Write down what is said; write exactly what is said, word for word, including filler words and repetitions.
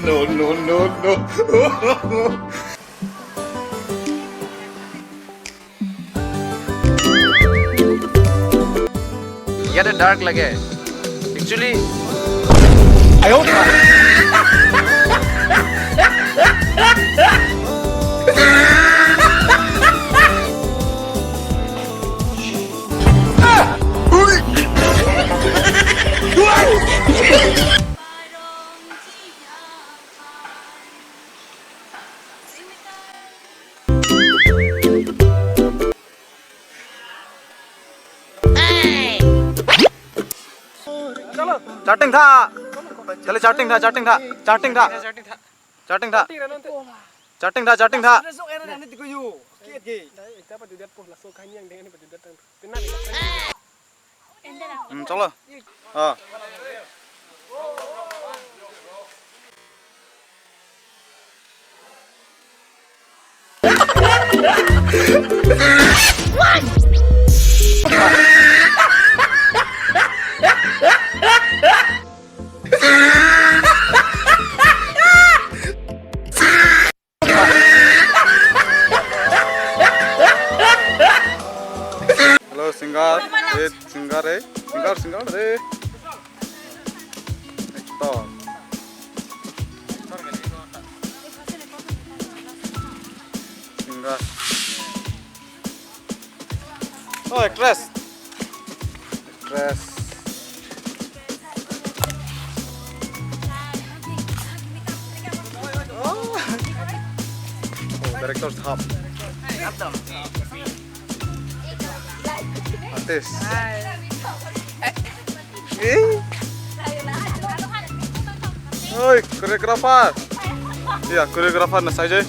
No, no, no, no. Yate dark lage. Actually, Charting tha. Chale, charting tha, charting tha, charting tha. Charting tha. Charting tha, charting tha. Hmm, chalo. Ah. Hello, singer. Eh, singer, eh. Singer, singer, eh. Actor. Singer. Oh, actress. Actress. Oh. Oh, director sahab. Artist. Eh? Oi, choreographer. Ya, choreographer na saja.